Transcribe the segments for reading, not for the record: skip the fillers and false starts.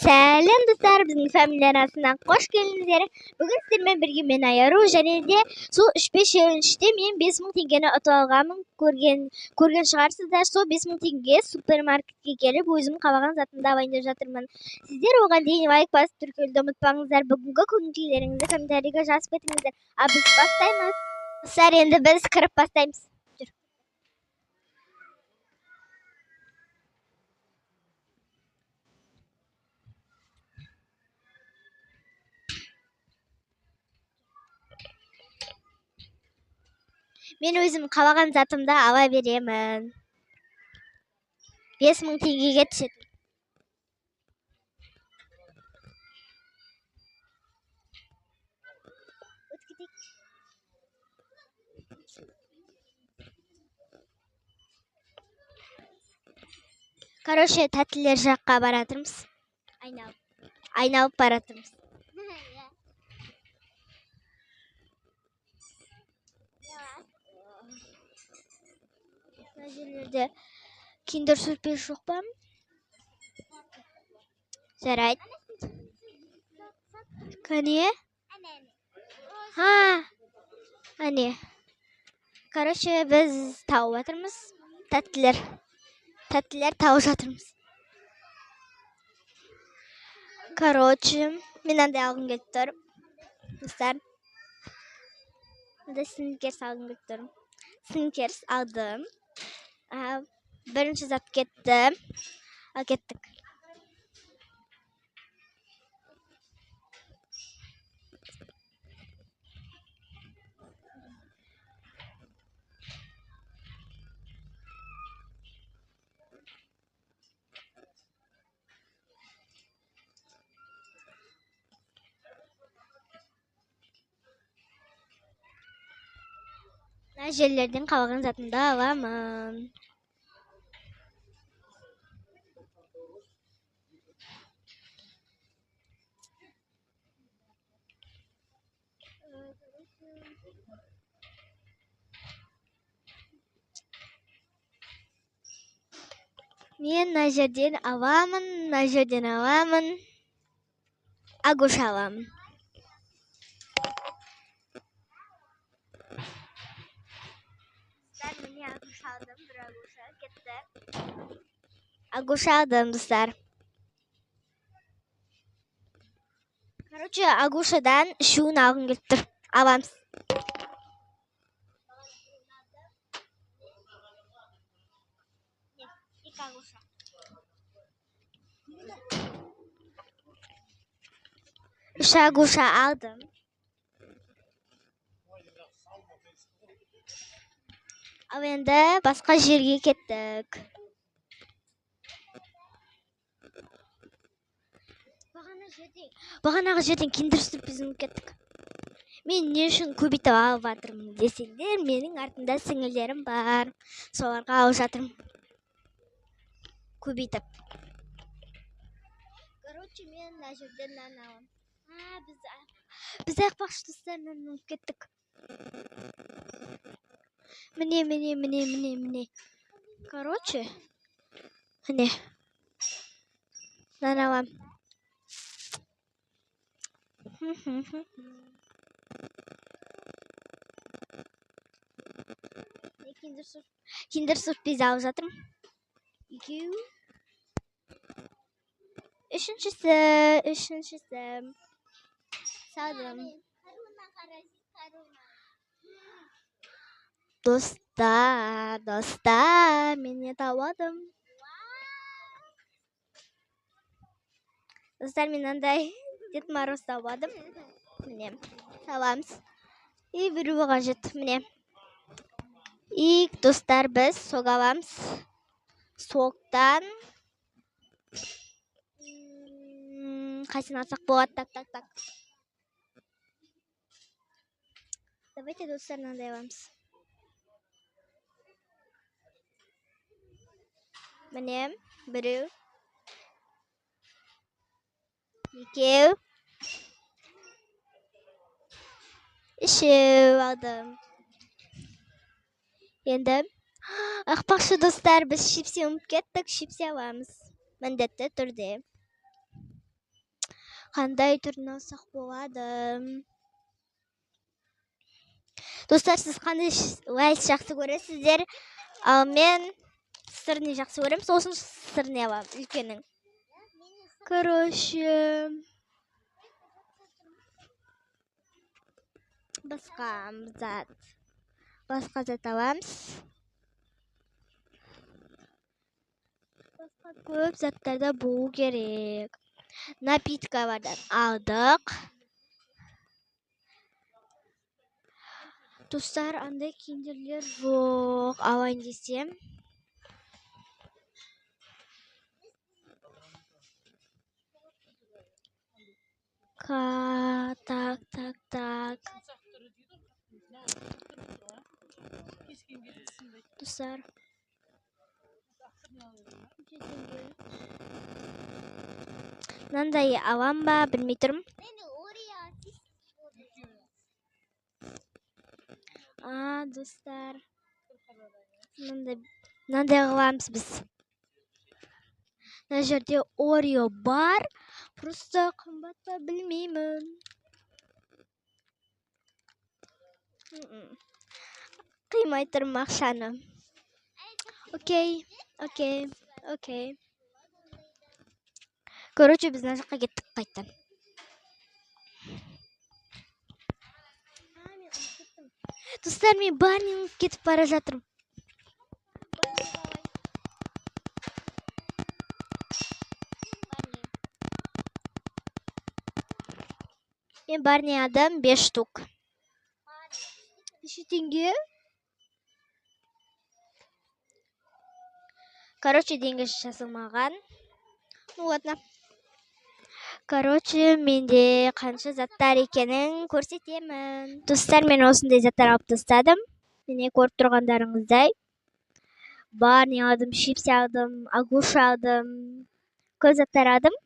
Сәлем, достар! Біздің Family арнасына қош келдіңіздер. Бүгін сіздермен бірге мен, Айару, және де сол 3-5 челленджде мен 5000 теңгені ұтып алғанмын. Көрген шығарсыздар. Сол 5000 теңгеге супермаркетке келіп, өзім қалаған затымды алайын деп жатырмын. Сіздер оған дейін лайк басып, тіркелуді ұмытпаңыздар. Бүгінгі көңіл-күйлеріңізді комментарийге жазып кетіңіздер. А біз бастаймыз. Достар, енді біз кіріп бастаймыз. Жүр. Мен өзім қалаған затымды ала беремін. 5000 теңгеге түседі. Өтіп кетейік. Короче, тәттілер жаққа баратырмыз. Айналып. Айналып баратырмыз. Мына жерлерде киндер сюрприз жоқ па? Жарайды. Кәне? Ха. Әне. Короче, біз тауып жатырмыз. Тәттілер. Тәттілер тауып жатырмыз. Короче, мен андай алғым келіп тұр. Достар. Мындай сникерс алғым келіп тұр. Сникерс алдым. Бірінші зат кетті. Ал кеттік. Мына жерлерден қалған затымды аламын. Мен мына жерден аламын, мына жерден аламын, агуша аламын. Достар, міне агуша алдым, бір агуша кетті. Агуша алдым, достар. Короче, агушадан үшеуін алғым келіп тұр. Аламыз. Екі агуша. Үш агуша алдым. Ал енді басқа жерге кеттік. Бағанағы жерден киндер сюрпризін кеттік. Мен не үшін көбейтіп алып жатырмын десеңдер, менің артымда сіңілдерім бар. Соларға алып жатырмын. Көбейтіп. Короче, мен мына жерден нан аламын. А, біз айтпақшы, достар, нан алып кеттік. Міне, міне, міне, міне, міне. Короче, міне. Нан аламын. Киндер сюрприз алып жатырмын. Екеу. Үшіншісі, үшіншісі. Салдым. Достар, достар, мен не табадым? Достар, мен андай Дед Мороз табадым. Міне, табамыз. И біреуі қажет, міне. И, достар, біз сок аламыз. Соктан қайсысын алсақ болады? Так, так, так. Давайте, достар, мынандай аламыз. Міне, біреу. Екеу. Үшеу алдым. Енді, ақпақшы, достар, біз чипси ұмытып кеттік, чипси аламыз. Міндетті түрде. Қандай түрін алсақ болады? Достар, сіз қандай Лейс жақсы көресіздер? Ал мен сырный жақсы көремін, сосын сырный аламын, үлкенін. Короче, басқа зат. Басқа зат аламыз. Басқа көп заттарда болу керек. Напиткалардан алдық. Достар, андай киімдерлер жоқ. Алайын десем. Так, так, так. Достар. Мынандай алам ба, білмей тұрмын. Достар. Мынандай қыламыз біз. Мына жерде Орео бар. Просто қымбат па білмеймін. Қимай тұрмын ақшаны. Окей, окей, окей. Короче, біз мына жаққа кеттік қайтадан. Достар, мен Барни кетіп бара жатырмын. Мен Барни алдым 5 штук. Неше теңге? Короче, деньги жазылмаған. Ну ладно. Короче, менде қанша заттар екенін көрсетемін. Достар, мен осындай заттар алып тастадым. Міне көріп тұрғандарыңыздай. Барни алдым, чипсы алдым, агуша алдым. Көп заттар алдым.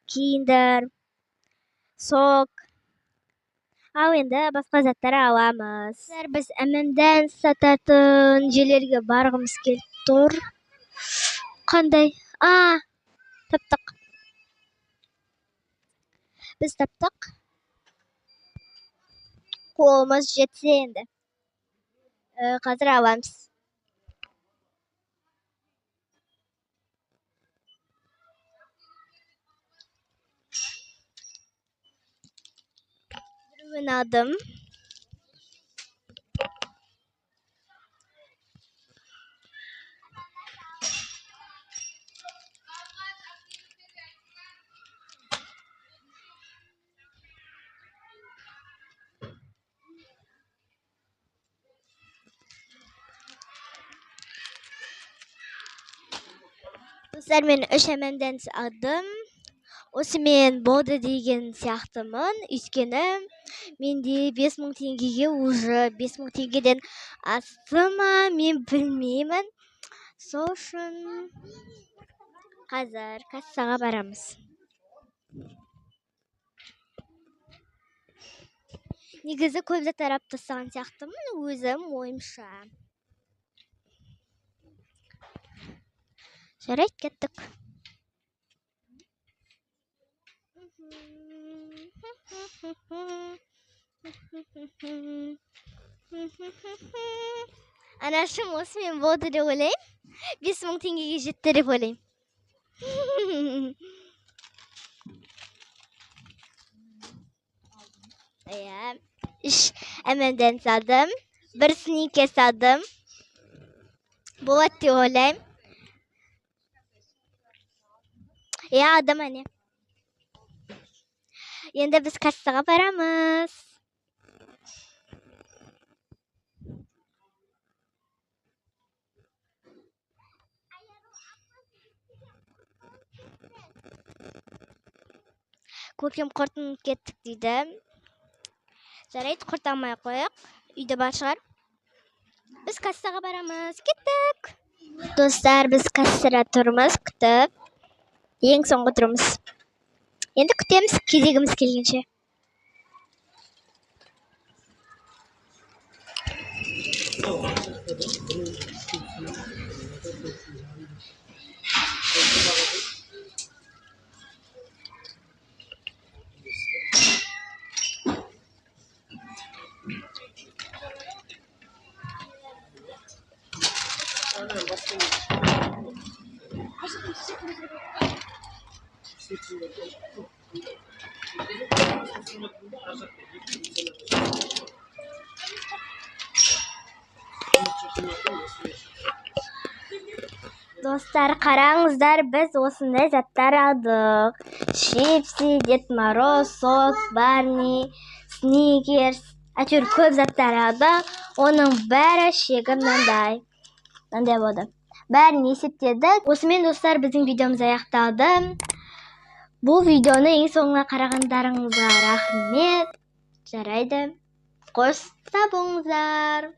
Киндер, сок. Ал енді басқа заттар аламыз. Достар, біз M&M's сататын жерлерге барғымыз келіп тұр. Қандай? Таптық. Біз таптық. Қолымыз жетсе енді. Қазір аламыз. Біреуін алдым. Достар, мен 3 M&M's алдым. Осымен болды деген сияқтымын. Өйткені менде 5000 теңгеге уже 5000 теңгеден асты ма, мен білмеймін. Сол үшін қазір кассаға барамыз. Негізі көп заттар алып тастаған сияқтымын өзім ойымша. Жарайды, кеттік. Анашым осымен болды деп ойлаймын. 5000 теңгеге жетті деп ойлаймын. Иә, 3 M&M's алдым, 1 Сникерс алдым. Болады деп ойлаймын. Иә, алдым әне. Енді біз кассаға барамыз. Көкем құртынып кеттік дейді. Жарайды, құрта алмай қояйық. Үйде бар шығар. Біз кассаға барамыз. Кеттік. Достар, біз кассада тұрмыз, күтіп. Ең соңғы тұрмыз. Енді күтеміз кезегіміз келгенше. Достар, қараңыздар, біз осындай заттар алдық. Чипсы, Дед Мороз, сок, Барни, Сникерс, әйтеуір көп заттар алдық. Оның бәрі шегі мынандай. Мынандай болды. Бәрін есептедік. Осымен, достар, біздің видеомыз аяқталды. Бұл видеоны ең соңына қарағандарыңызға рахмет. Жарайды. Қош сау болыңыздар.